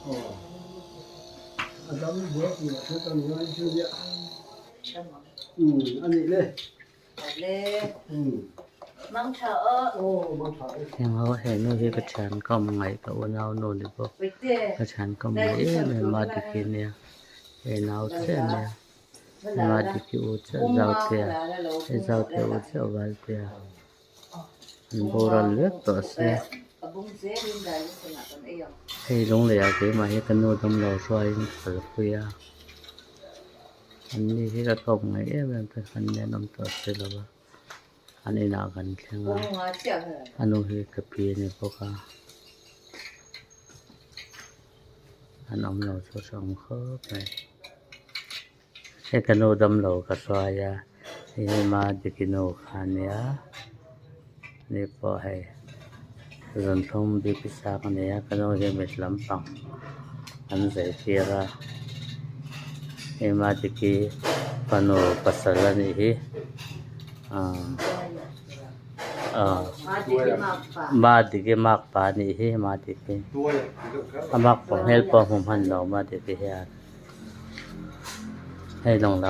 Heng ho he nu hi ka thian ka awm ngaih ka unau nu ni bawk ka thian ka awm ngaih em em a diki nia he nau chiah ania ma diki u chiah zautea he zautea u chiah valtea an boral vek tawh se hei lunglei ah keimah hi ka nu damlo hruaiin ka kalpui a. An ni hi ka kawp ngaih em em te khan nen awm tawh si lo va, an inah kan thleng a, a nu hi ka pi a ni bawk a, an awm lo chu a hrehawm khawp mai. Hei ka nu damlo ka hruai a, hei hi Madiki nu kha a nia, ani pawh hei zanthlum BP sang a ni a, ka nu hi mit lampang an zai tir a hei Madiki fanu pasal a nih hi ahh ahh Madiki makpa a nih hi Madiki a makpa hmel pawh a hmu hman lo Madiki hian hei lawng.